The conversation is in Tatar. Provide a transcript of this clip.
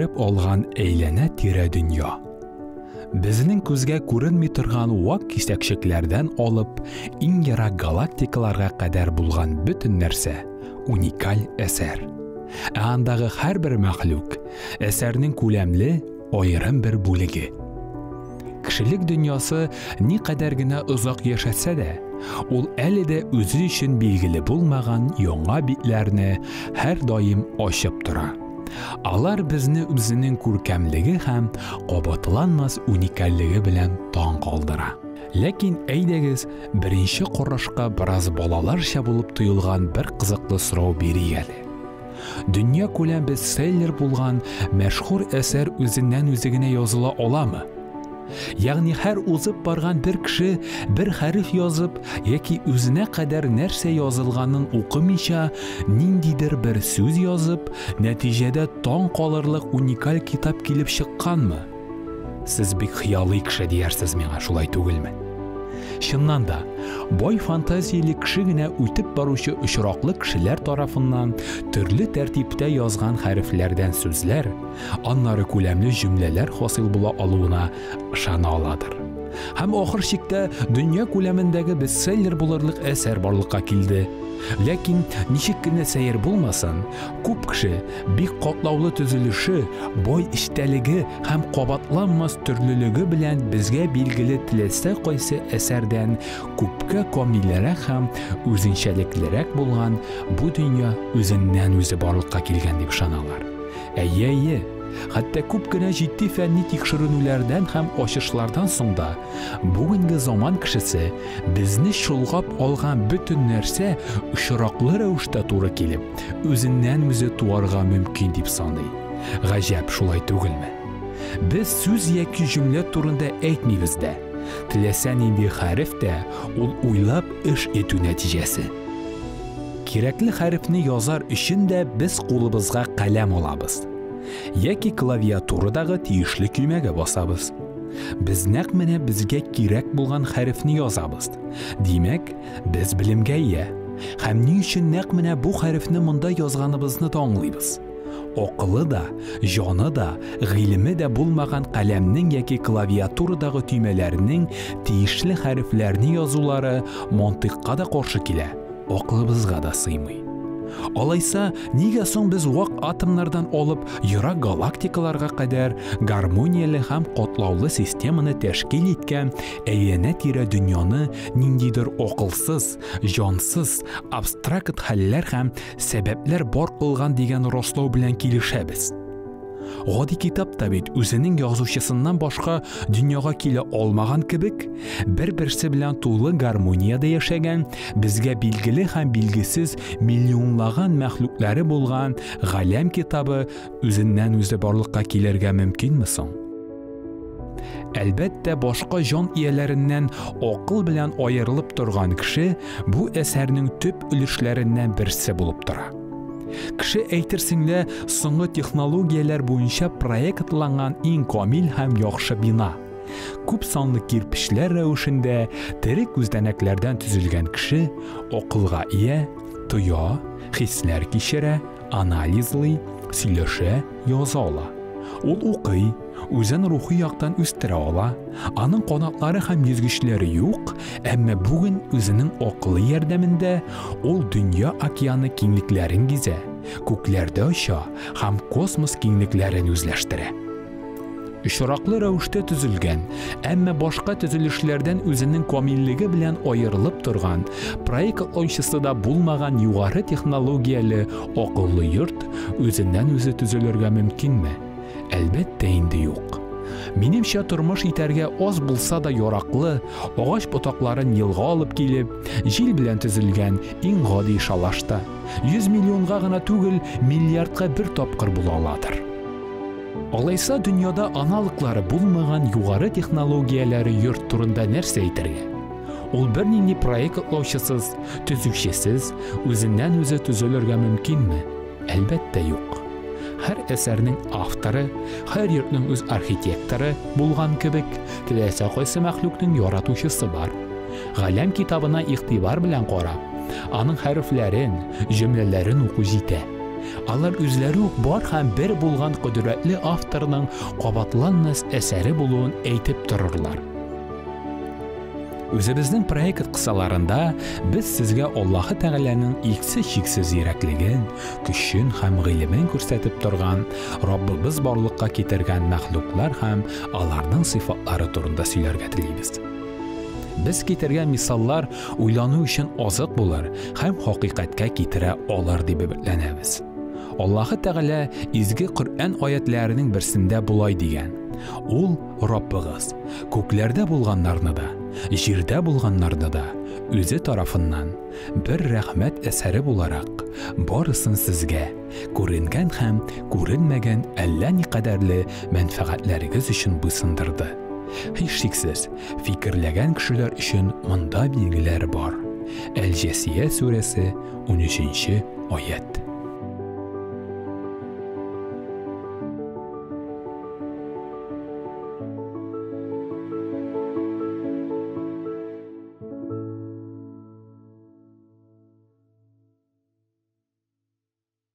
Күмдереп алган әйләнә-тирә дөнья. Безнең күзгә күренми торган вак кисәкчекләрдән алып, иң ерак галактикаларга кадәр булган бөтен нәрсә уникаль әсәр. Ә андагы һәрбер мәхлук әсәрнең күләмле, аерым бер бүлеге. Кешелек дөньясы никадәр генә озак яшәсә дә, ул әле дә үзе өчен билгеле булмаган яңа битләрне һәрдаим ачып тора. Алар безне үзенең күркәмлеге һәм кабатланмас уникальлеге белән таң калдыра. Ләкин әйдәгез, беренче карашка бераз балаларча булып тоелган бер кызыклы сорау бирик әле. Дөньякүләм бестселлер булган мәшһүр әсәр үзеннән-үзе генә языла аламы? Ягъни һәр узып барган бер кеше бер хәреф язып яки үзенә кадәр нәрсә язылганын укымыйча ниндидер бер сүз язып, нәтиҗәдә таң калырлык уникаль китап килеп чыкканмы? Сез бик хыялый кеше диярсез миңа, шулай түгелме? Чыннан да, бай фантазияле кеше генә үтеп баручы очраклы кешеләр тарафыннан төрле тәртиптә язган хәрефләрдән сүзләр, аннары күләмле җөмләләр хасил була алуына ышана аладыр. Һәм ахыр чиктә дөнья күләмендәге бестселлер булырлык әсәр барлыкка килде. Ләкин ничек кенә сәер булмасын, күп кеше бик катлаулы төзелеше, бай эчтәлеге һәм кабатланмас төрлелеге белән безгә билгеле теләсә кайсы әсәрдән күпкә камилрәк һәм үзенчәлеклерәк булган бу дөнья үзеннән-үзе барлыкка килгән дип ышаналар. Әйе, әйе. Хәтта күп кенә җитди фәнни тикшеренүләрдән һәм ачышлардан соң да бүгенге заман кешесе безне чолгап алган бөтен нәрсә очраклы рәвештә туры килеп, үзеннән-үзе туарга мөмкин дип саный. Гаҗәп, шулай түгелме? Без сүз яки җөмлә турында әйтмибез дә. Теләсә нинди хәреф тә ул уйлап эш итү нәтиҗәсе. Кирәкле хәрефне язар өчен дә без кулыбызга каләм алабыз. Яки клавиатурадагы тиешле төймәгә басабыз. Без нәкъ менә безгә кирәк булган хәрефне язабыз. Димәк, без белемгә ия. Һәм ни өчен нәкъ менә бу хәрефне монда язганыбызны да аңлыйбыз. Акылы да, җаны да, гыйлеме дә булмаган каләмнең яки клавиатурадагы төймәләрнең тиешле хәрефләрне язулары мантыйкка да каршы килә, акылыбызга да сыймый. Алайса, нигә соң без вак атомнардан алып ерак галактикаларга кадәр гармонияле һәм катлаулы системаны тәшкил иткән әйләнә-тирә дөньяны ниндидер акылсыз, җансыз, абстракт хәлләр һәм сәбәпләр бар кылган дигән раслау белән килешәбез? Гади китап та бит үзенең язучысыннан башка дөньяга килә алмаган кебек, бер-берсе белән тулы гармониядә яшәгән, безгә билгеле һәм билгесез миллионлаган мәхлуклары булган Галәм китабы үзеннән-үзе барлыкка килергә мөмкинме соң? Әлбәттә, башка җан ияләреннән акыл белән аерылып торган кеше бу әсәрнең төп өлешләреннән берсе булып тора. Кеше әйтерсең лә соңгы технологияләр буенча проектланган иң камил һәм яхшы бина. Күп санлы кирпечләр рәвешендә тере күзәнәкләрдән төзелгән кеше акылга ия, тоя, хисләр кичерә, анализлый, сөйләшә, яза ала. Ул укый, үзен рухи яктан үстерә ала. Аның канатлары һәм йөзгечләре юк, әмма бүген үзенең акылы ярдәмендә ул дөнья океаны киңлекләрен гизә, күкләрдә оча һәм космос киңлекләрен үзләштерә. Очраклы рәвештә төзелгән, әмма башка төзелешләрдән үзенең камиллеге белән аерылып торган, проектлаучысы да булмаган югары технологияле акыллы йорт үзеннән-үзе төзелергә мөмкинме? Әлбәттә инде юк. Минемчә, тормыш итәргә аз булса да яраклы, агач ботакларын елга алып килеп, җил белән төзелгән иң гади шалаш та 100 миллионга гына түгел, миллиардка бер тапкыр була аладыр. Алайса дөньяда аналоглары булмаган югары технологияләре йорт турында нәрсә әйтергә? Ул бернинди проектлаучысыз, төзүчесез, үзеннән-үзе төзелергә мөмкинме? Әлбәттә, юк. Һәр әсәрнең авторы, һәр йортның үз архитекторы булган кебек, теләсә кайсы мәхлукның яратучысы бар. Галәм китабына игътибар белән карап, аның хәрефләрен, җөмләләрен уку җитә. Алар үзләре үк бар һәм бер булган кодрәтле авторның кабатланмас әсәре булуын әйтеп торырлар. Үзебезнең проект кысаларында без сезгә Аллаһы Тәгаләнең иксез-чиксез зирәклеген, көчен һәм гыйлемен күрсәтеп торган Раббыбыз барлыкка китергән мәхлуклар һәм аларның сыйфатлары турында сөйләргә телибез. Без китергән мисаллар уйлану өчен азык булыр һәм хакыйкатькә китерә алыр дип өметләнәбез. Аллаһы Тәгалә изге Коръән аятләренең берсендә болай дигән: Ул Раббыгыз, күкләрдә булганнарны да, җирдә булганнарны да үзе тарафыннан бер рәхмәт әсәре буларак, барысын сезгә, күренгән һәм күренмәгән әллә никадәрле мәнфәгатьләрегез өчен буйсындырды. Һичшиксез, фикерләгән кешеләр өчен монда билгеләр бар. Әл-Җәсия сүрәсе, 13 нче аять.